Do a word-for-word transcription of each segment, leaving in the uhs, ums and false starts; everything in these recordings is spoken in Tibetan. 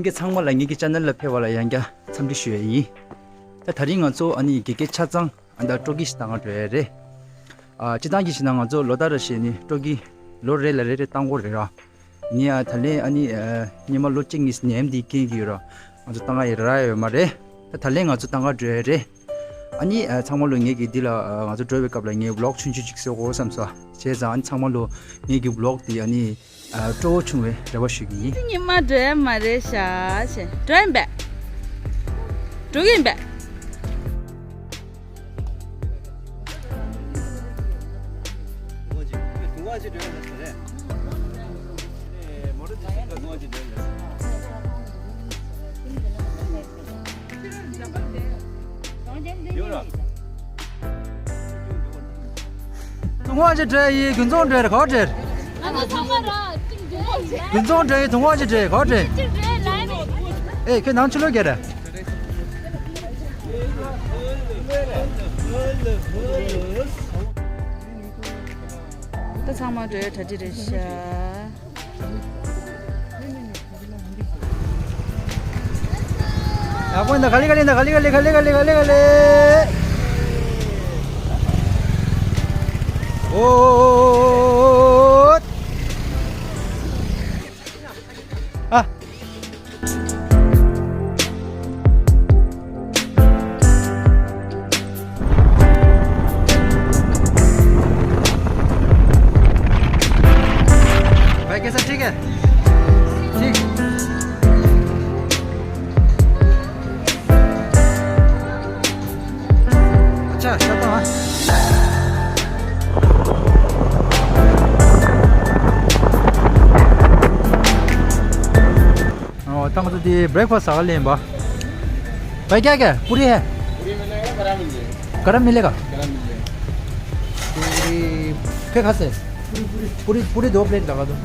ལྷན་རྒྱས་ཚང་མ་ལ་ངེད་ཀྱི་ཆེ་ནལ་ལ་ཕེབས་པ་ལ་ཡང་བསྐྱར་འཚམས་འདྲི་ཞུ་ཡ་ཡིན། ད་དེ་རིང་ང་ཚོ་ཨ་ནི་དགེ་རྒན་ཆ་ཚང་ཨ་ད་སྤྲོ་སྐྱིད་ཞིག་བཏང་ག་འགྲོ་ཡ་རེད། ཨ་སྤྱིར་བཏང་གི་ཞིག་ན་ང་ཚོ་ལོ་ལྟར་རེ་བཞིན་ནི་སྤྲོ་སྐྱིད་ལོ་རེ་ལ་རེ་རེ་བཏང་གི་ཡོད་རེད་ར། ཡིན་ཡང་ད་ལན་ཨ་ནི་ཨ་སྔོན་མ་ལོ་གཅིག་གཉིས་ནས་འདི་རྐྱེན་གྱིས་ར་ང་ཚོ་བཏང་ག་ཡ་རག་ཡོད་མ་རེད། ད་ད་ལན་ང་ཚོ་བཏང་ག་འགྲོ་ཡ་རེད། ཨ་ནི་ཨ་ཚང་མ་ལོ་ངེད་ཀྱི་འདི་ལ་ཨ་ང་ཚོ་འགྲོ་བའི་སྐབས་ལ་ངས་ཝི་ལོག་ཆུང་ཆུང་ཅིག་བཟོ་དགོས་བསམ་སོང་། བྱས་ཙང་ཨ་ནི་ཚང་མ་ལོ་ངེད་ཀྱི་ཝི་ལོག་འདི་ཨ་ནི་ཨ་སྤྲོ་བོ་བྱུང་བའི་རེ་བ་ཞུ་གི་ཡིན། ཉི་མ་འགྲོ་ཡ་མ་རེད་ཤག་ཅེས་འགྲོ་ཡིན་པས། འགྲོ་གི་ཡིན་པས། དུང་དཀར་ཅིག་སྤྲད་ཡིན། དགུན་ཚོང་སྤྲད་ག་པར་སྤྲད། ང་ཚོ་ཚང་མ་ར་གཅིག་འདུག་དགུན་ཚོང་སྤྲད་ཡིན། དུང་དཀར་ཅིག་སྤྲད་ག་པར་སྤྲད། གཅིག་སྤྲད་ལ་ནི། ཨེ་ཁྱོད་ནང་ཆུ་ལོག་ག་ར། ད་ཚང་མ་འགྲོ་ཡ་གྲ་སྒྲིག་རེད་ཤག་ཡག་པོ་འདུག་ག་ལེ་ག་ལེ་འདུག་ག་ལེ་ག་ལེ། ཨོ། ཨ། भाई, कैसा, ठीक है? ठीक। अच्छा, चलता हूँ, हाँ। ཨོ། ད་ང་ཚོ་འདི་breakfast ཟ་ག་སླེབས་ཡིན་པ། भाई, क्या क्या है? पूरी है? पूरी मिलेगा, गरम मिल जाएगा। गरम मिलेगा, गरम मिल जाएगा। पूरी। फिर खाते हैं? पूरी, पूरी। पूरी, पूरी दो plate लगा दो।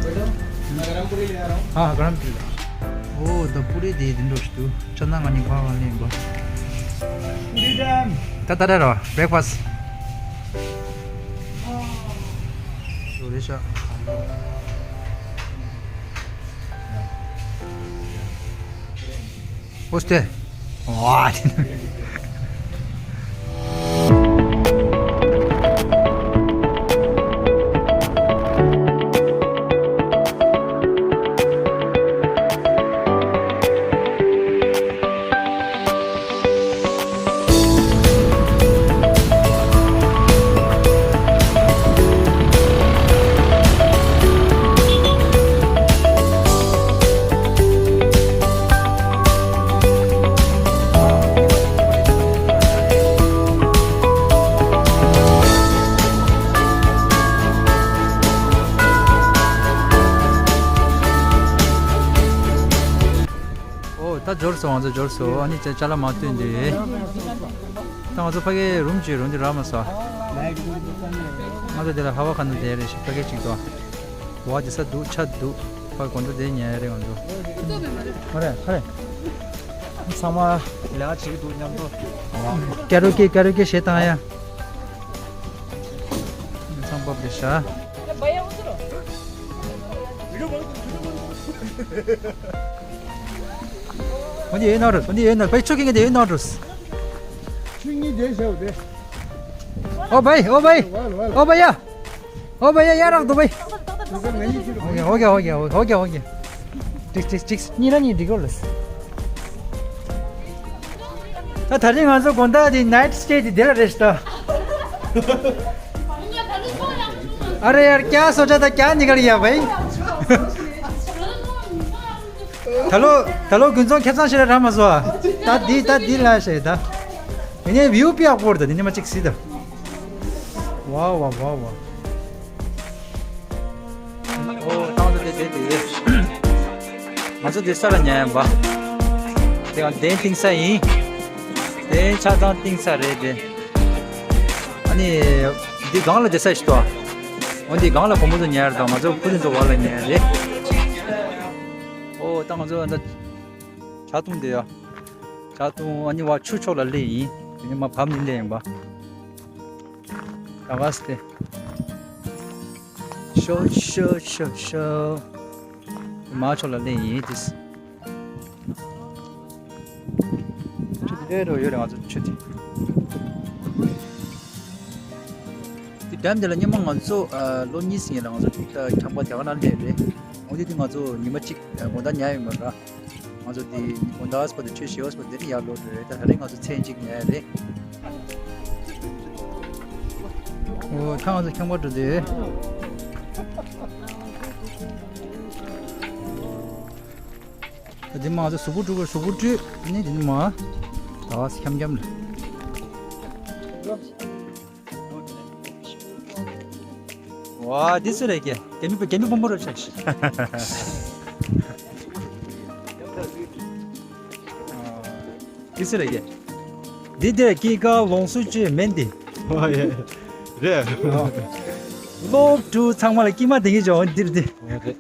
बेटा, मैं गरम पूरी ले आ रहा हूँ। हाँ, गरम पूरी। ཨོ། ད་པུ་རི་དེ་འདི་འདྲ་ཞིག་འདུག་ཅ་ན་ང་གཉིས་ཕར་ལ་སླེབས་ཡིན་པ། पूरी time। ད་ད་ད་ར་breakfast། ཡོད་རེད་ཤག་ཨོ་སྟེ། ཝ། ཨོ། ད་འབྱོར་སོང་། ང་ཚོ་འབྱོར་སོང་། ཨ་ནི་ཅ་ཅ་ལག་མར་བཏོན་དེ། ད་ང་ཚོ་ཕ་གིའི་རུམ་ཅིག་རུམ་དེ་རག་མ་སོང་། ང་ཚོ་དེ་ལ་ཧ་བ་ཁ་ནང་བསྡད་རེད་ཤག་ཕ་གི་ཅིག་ཏུ། ཝ། དེ་ས་འདུག་ཆ་འདུག་ཕ་གི་གོ་འདུག་དེ་ཉལ་རེད་ང་ཚོ། མ་རེད་ཁ་རེད། ཚང་མ་ལས་ཀ་བྱེད་ཀྱི་འདུག་མཉམ་དུ། ཀ་ར་ཨོ་ཀེ་ཀ་ར་ཨོ་ཀེ་བྱེད་བཏང་ཡ། ཚང་པ་བྱེད་ཤག་འོ་འདི་ཡོད་ན་རུ། འོ་འདི་ཡོད་ན་རུ། པའི་ཆོ་གིན་འདི་ཡོད་ན་རུ། ཆུ་གཉིས་དེ་བྱའོ་དེ། ཨོ་བའི། ཨོ་བའི། ཨོ་བའི་ཡ། ཨོ་བའི་ཡ། ཡ་རག་འདུག་བའི། ཨོ་ཀེ། ཨོ་ཀེ། ཨོ་ཀེ། ཨོ་ཀེ། ཨོ་ཀེ། ཨོ་ཀེ། ཀྲིག་ཀྲིག་ཀྲིག་གཉིས་ར་གཉིས་འགྲིག་གོ་ལ། ད་ད་རིང་ང་ཚོ་དགོང་དག་དེ་night stay དེ་དེ་ལ་རེད་ཤག་ད། अरे यार, क्या सोचा था, क्या निकल गया भाई? ད་ལོ་ད་ལོ་དགུན་ཚོང་ཁེ་བཟང་ཞེ་དྲག་རག་མ་སོང་ཨ། ད་འདི་ད་འདི་ལ་ཞེ་ད། ཡིན་ནའི་view དཔེ་ཡག་པོ་རེད། ད་འདི་ནས་མ་གཅིག་གཟིགས་ད། ཝའོ་ཝའོ་ཝའོ་ཝའོ། ཨོ། ད་ང་ཚོ་དེ་དེ་དེ། ང་ཚོ་དེ་ས་ལ་ཉལ་ཡིན་པ། དེ་ཡང་གདན་བཏིང་ས་ཡིན། གདན་ཆ་ཚང་བཏིང་ས་རེད་དེ། ཨ་ནི། འདི་སྒང་ལ་བསྡད་ས་ཞིག་འདུག་འོ་འདི་སྒང་ལ་བུ་མོ་ཚོ་ཉལ་རེད། ད་ང་ཚོ་ཁུ་ལིན་ཚོ་བར་ལ་ཉལ་རེད། ཨོ། ད་ང་ཚོ་ད་ཇ་བཏུང་བསྡད་ཡ། ཇ་བཏུང་། ཨ་ནི་བ་ཆུ་ཕྱོགས་ལ་སླེབས་ཡིན། དེ་ནས་མར་བབས་ནས་སླེབས་ཡིན་པ། ད་ག་སྟེ། ཤོ་ཤོ་ཤོ་ཤོ། མར་ཕྱོགས་ལ་སླེབས་ཡིན་དེ། ཨེ་རོ་ཡོད་རེད། ང་ཚོ་ཆུ་དེ། དེ་ཌེམ་དེ་ལ་སྔོན་མ་ང་ཚོ་ཨ་ལོ་གཉིས་ཟིན་ལ་ང་ཚོ་དེ་ཁྱམས་པ་རྒྱ་གར་ནང་སླེབས་རེད། འོ་དེ་དུས་ང་ཚོ་ཉི་མ་གཅིག་དགོང་དག་ཉལ་ཡོད་མ་རེད། ང་ཚོ་དེ་དགོང་དག་སྤོ་དེ་ཆུ་ཞེ་བ་སྤོ་དེ་རིང་ཡར་ལོག་འགྲོ་རེད། ད་ད་རེས་ང་ཚོ་མཚན་གཅིག་ཉལ་རེད། འོ་ད་ང་ཚོ་ཁྱམས་པ་འགྲོ་དེ། འདི་མ་ཚོ་གཟུགས་པོ་བཀྲུས་པ། གཟུགས་པོ་བཀྲུས་ནི་འདི་ནི་མ་ད་ཁྱམ་ཁྱམ་ལ། ཝ་འདི་སུ་རེད་ཀྱེ། རྒན་མི་རྒན་མི་སྤོམ་པོ་རེད་ཤག་འདི་སུ་རེད་ཀྱེ། འདི་འདིར་སྐྱེས་སྐར་ལོངས་སུ་སྤྱོད་མིན་འདི། ཨོ་ཡེ། རེད། སློབ་ཕྲུག་ཚང་མ་ལ་སྐྱེས་མ་དེ་གི་ཇོ་འདིར་འདི། ཨོ་རེད།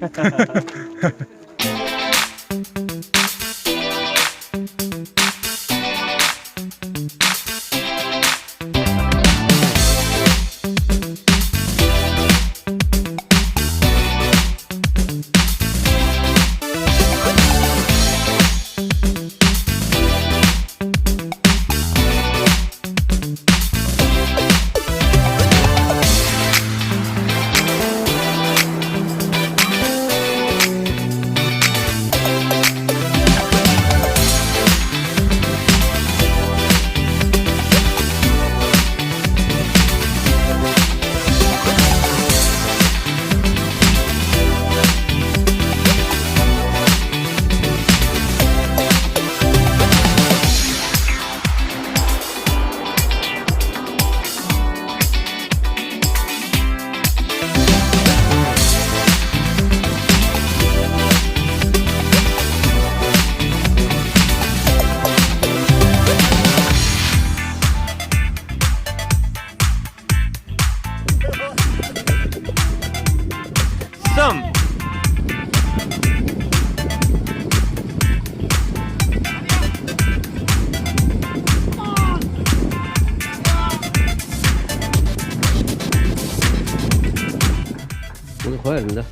གསུམ། ཁོ་ཡར་འདི།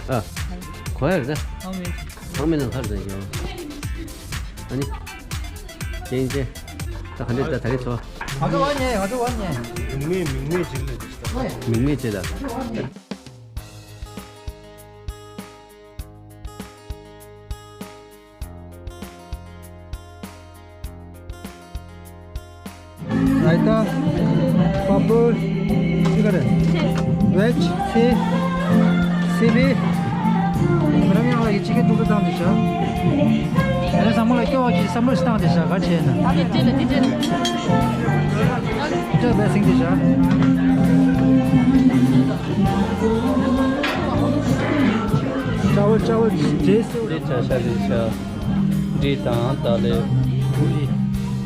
ཨ། ཁོ་ཡར་འདི། ཚང་མས་ནང་ཁར་འདི་ཡོང་། ཨ་ནི། ཅན་ཅན། ད་ག་འདྲ་ད་ད་རེས་ཚོ། ང་ཚོ་བ་ཉེ་ང་ཚོ་བ་ཉེ། མིང་མེད་མིང་མེད་ཅིག་ལ། མིང་མེད་ཅིག་ལ། རའི་ཏ། པ་པོར། ཅི་ག་རེ། ཝེཇ། ཚེ། སི་བི། ཁོ་རང་ཡང་ལ་ཡི་ཅི་གེ་འདུག་གི་བཏང་དེ་ཤ། ཨ་ནི་ཚང་མ་ལ་སྐྱོ་བ་གི་བསམ་བློ་ཞིག་བཏང་དེ་ཤ་ག་བྱས་ན། ཅི་ལ་ཅི་ཅི་ལ། ཅི་བས་སིང་དེ་ཤ། ཅ་བོ་ཅ་བོ་རྗེས་སུ། འདི་ཆ་ཤ་རི་ཤ། འབྲི་དང་ད་ལེ།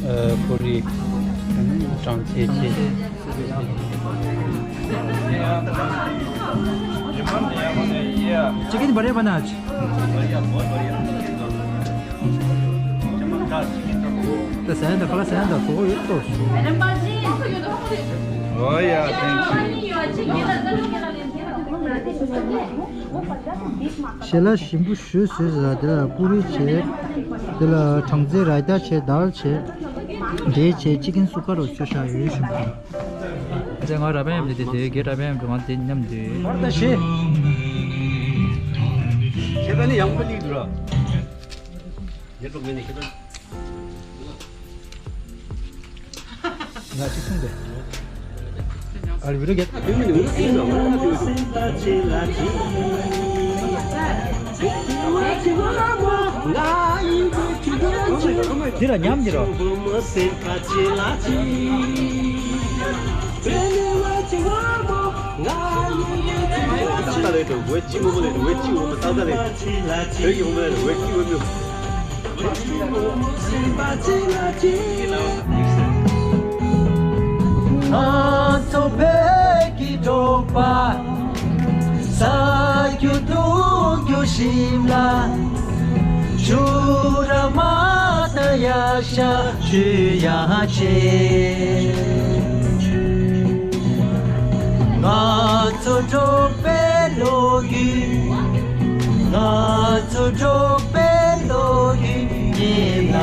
ཨ་ཕུ་རི། གྲངས་ཚད་ཆེ། चिकन बड़े बना आज। तो सैन तो खला सैन तो सो ये तो। Oh yeah, thank you. ཞལ་ལག་ཞིམ་པོ་ཞུ་ཟེར་ཟ། དེ་ལ་པུ་རི་བྱས། དེ་ལ་གྲང་ཚལ་རའི་ཏ་བྱས། དཱལ་བྱས། འབྲས་བྱས། ཅི་ཀིན་སུ་ཁ་རོ་ཚོས་ཤ་ཡོད་ཞུ། ཨ་ཅག་ང་ར་པན་ཡམ་དེ་དེ་དེ་གེ་ར་པན་ཡམ་དེ་ང་དེ་མཉམ་དེ། བར་ད་ཤེ། ཁྱེད་ད་ནི་ཡང་པ་ལི་དུ་ར། ཉེར་དྲུག་མེད་ནི་ཁྱེད་ད། ང་ཅི་གསུངས་ཏེ། ཨ་རི་བི་ར་གེ། འདི་ར་ཉམས་འདི་ར། ཏག་ཏག་ལས་འགྲོ། ཝེ་ཅི་ངོ་མ་ལས་འགྲོ། ཝེ་ཅི་ངོ་མ་ཏག་ཏག་ལས། བོད་ཀྱི་ངོ་མ་ལས་འགྲོ། ཝེ་ཅི་ངོ་མ། ང་ཚོ་བོད་ཀྱི་འབྲོག་པ། ཟ་རྒྱུ་འཐུང་རྒྱུ་ཞིམ་ལ། ཆུ་ར་མ་ད་ཡ་ཤ་ཆུ་ཡ་ཆེ། ང་ཚོ་འབྲོག་པའི་ལོ་རྒྱུས། ང་ཚོ་འབྲོག་པའི་ལོ་རྒྱུས་ཉེ་ལ་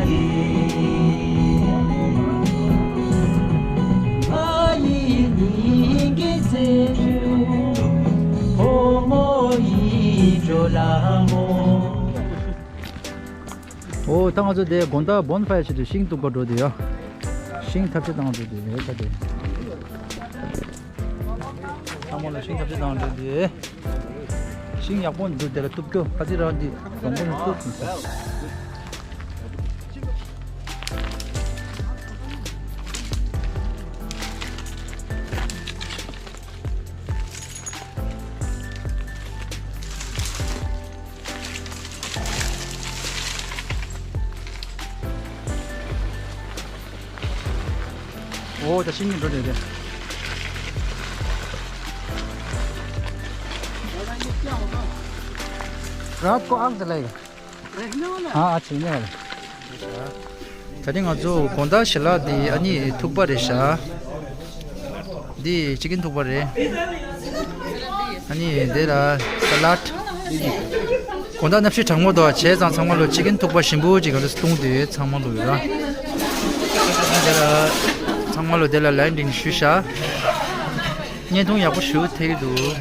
ཡིན། ཨོ་ད་ང་ཚོ་དེ་དགོང་དག་བོན་ཕ་ཡར་ཆེད་དུ་ཤིང་གཏུབ་པར་འགྲོ་དུས་ཡ། ཤིང་ཐབས་ཤེས་བཏང་འགྲོ་དུས་ཡ་ད་དེ། ཚང་མ་ལ་ཤིང་ཐབས་ཤེས་བཏང་འགྲོ་དུས། ཤིང་ཡག་པོ་འདུག་དེ་ལ་གཏུབ་རྒྱུ་ཁ་ཚིག་རང་འདི་དང་པོ་ནས་གཏུབ་ཟིན་སོང་། ཨོ་ད་ཤིང་གི་འགྲོ་དེ་རེད། रात को आग जलाएगा। हाँ, अच्छी नहीं वाली। ད་རིང་ང་ཚོ་དགོང་དག་ཞལ་ལག་འདི་ཨ་ནི་ཐུག་པ་རེད་ཤག་འདི་ཅི་ཀིན་ཐུག་པ་རེད། ཨ་ནི་འདི་ལ་ས་ལད། དགོང་དག་གནམ་གཤིས་གྲང་མོ་འདུག་བྱས་ཙང་ཚང་མ་ལོ་ཅི་ཀིན་ཐུག་པ་ཞིམ་པོ་ཅིག་ག་ཚོད་བཏུང་དུས་ཚང་མ་ལོ་ཡོད་ར། འདི་ལ་ཚང་མ་ལོ་འདི་ལ་ལན་ཀྲིང་ཞུས་ཤག་བརྙན་ཐུང་ཡག་པོ་ཞིག་ཐེབས་ཀྱི་འདུག་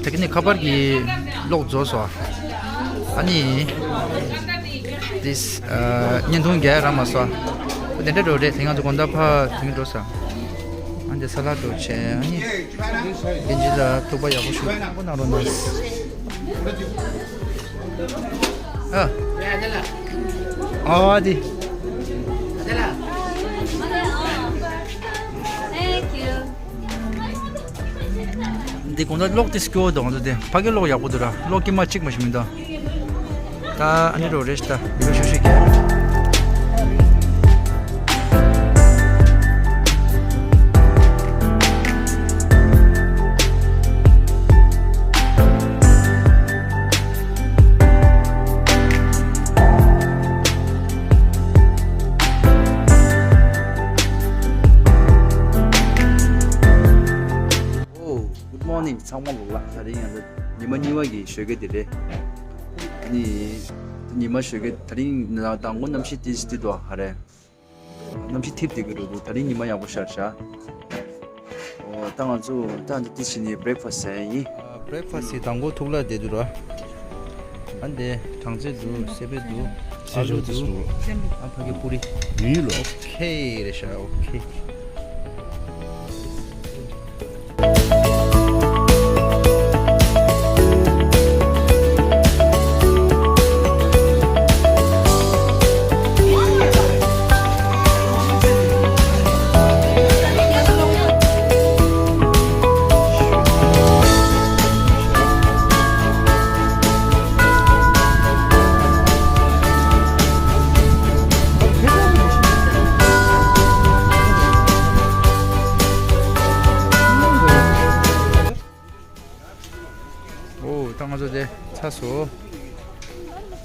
དེ་ག་ནི་ཁ་པར་གྱི་གློག་རྫོགས་སོང་། ཨ་ནི། དེས། བརྙན་ཐུང་རྒྱག་རག་མ་སོང་། དེ་འདྲ་འགྲོ་རེད་དེ་ང་ཚོ་དགོང་དག་ཕར་དེ་འགྲོ་ས། ཨ་འདི་ས་ལ་འགྲོ་བྱས་ཨ་ནི། དེ་འཇི་ལ་ཐུག་པ་ཡག་པོ་ཞུ་པོ་གནང་རོགས་གནང་། ཨ། ཨ་དེ། འདི་དགོང་དག་གློག་དེ་སྐྱོ་བོ་འདུག་ང་ཚོ་དེ་ཕ་གི་གློག་ཡག་པོ་འདུག་ར། གློག་དཀྱིལ་མ་གཅིག་མ་ཞིག་མི་འདུག་ད་ཨ་ནི་རོ་རེ་ཤི་ད་ཡུ་རོ་ཤུ་ཤུ་གི། ཨོ། Good morning ཚང་མ་ལོ་ལ། ད་རིང་ཡང་ད་ཉི་མ་གཉིས་པ་གི་ཞོགས་ཀས་དེ་རེད། ཨ་ནི། ཉི་མ་ཞོགས་ཀས་ད་རིང་ན་དང་པོ་གནམ་གཤིས་ཏིས་ཏི་དོ་ཧ་རེ། གནམ་གཤིས་ཐིབས་དེ་གི་རུ་རུ་ད་རིང་ཉི་མ་ཡག་པོ་ཤར་ཤག་ཨོ་ད་ང་ཚོ་ད་འདི་ཏིས་ཤི་ནི་བྷི་རེག་ཕ་སི་ཟ་ཡིན། བྷི་རེག་ཕ་སི་དང་པོ་ཐུག་ལ་བསྡད་འདུག་ར། ཨ་འདི་གྲང་ཚལ་འདུག་སེ་པེ་འདུག་ཨ་ལུ་འདུག་ཨ་ཕ་གི་པུ་རི། ཡུ་ལོ། ཨོ་ཁེ་རེད་ཤག་ཨོ་ཁེ། ཨོ་ད་ང་ཚོ་དེ་ཚར་སོང་།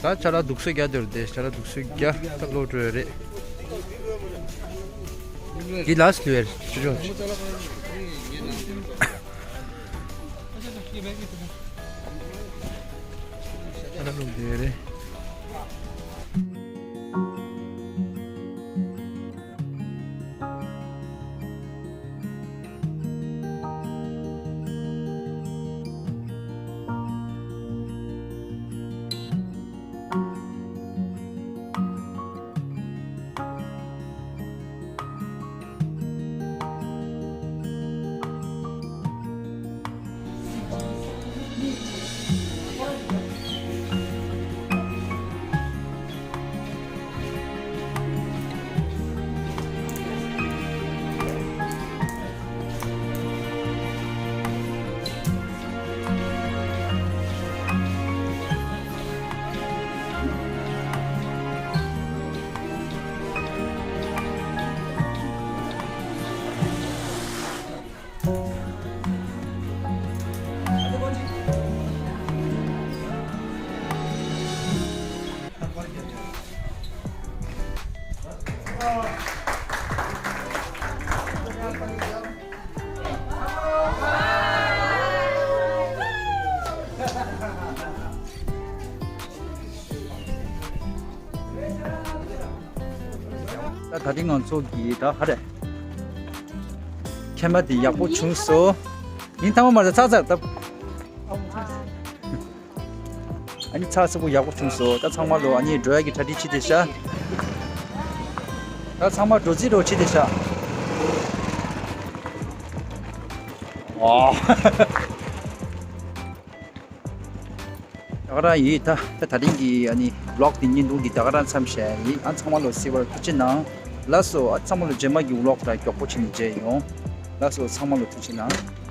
ད་ཅ་ལག་འདུག་སེ་རྒྱག་འདོད་རེད་དེ་ཅ་ལག་འདུག་སེ་རྒྱག་ད་ལོག་འགྲོ་ཡ་རེད། འདི་ལ་སི་ལུ་ཡར་ཅུ་ཅོ། ཨ་ལ་ལུག་དེ་རེད། ད་ད་རིང་ང་ཚོ་གི་ད་ཧ་རེ། ཁེ་མ་དེ་ཡག་པོ་བྱུང་སོང་། ཡིན་ཐང་མ་མ་ཚ་ཚ་ད། ཨ་ནི་ཚགས་ཚུད་པོ་ཡག་པོ་བྱུང་སོང་། ད་ཚང་མ་ལོ་ཨ་ནི་འགྲོ་ཡག་གི་གྲ་སྒྲིག་བྱེད་དེ་ཤག་ད་ཚང་མ་འགྲོ་རྩིས་རོ་བྱེད་དེ་ཤག་ཨོ། ད་ག་རང་ཡིན། ད་ད་ད་རིང་གི་ཨ་ནི་བི་ལོག་དེ་བརྙན་ཐུང་འདི་ད་ག་རང་མཚམས་བཞག་ཡིན། ཨ་ཚང་མ་ལོ་གཟིགས་པར་ཐུགས་རྗེ་གནང་། ལགས་སོ། ཨ་ཚང་མ་ལོ་རྗེས་མ་གི་བི་ལོག་ལ་མགྱོགས་པོ་བྱས་ནས་མཇལ་ཡོང་། ལགས་སོ། ཚང་མ་ལོ་ཐུགས་རྗེ་གནང་།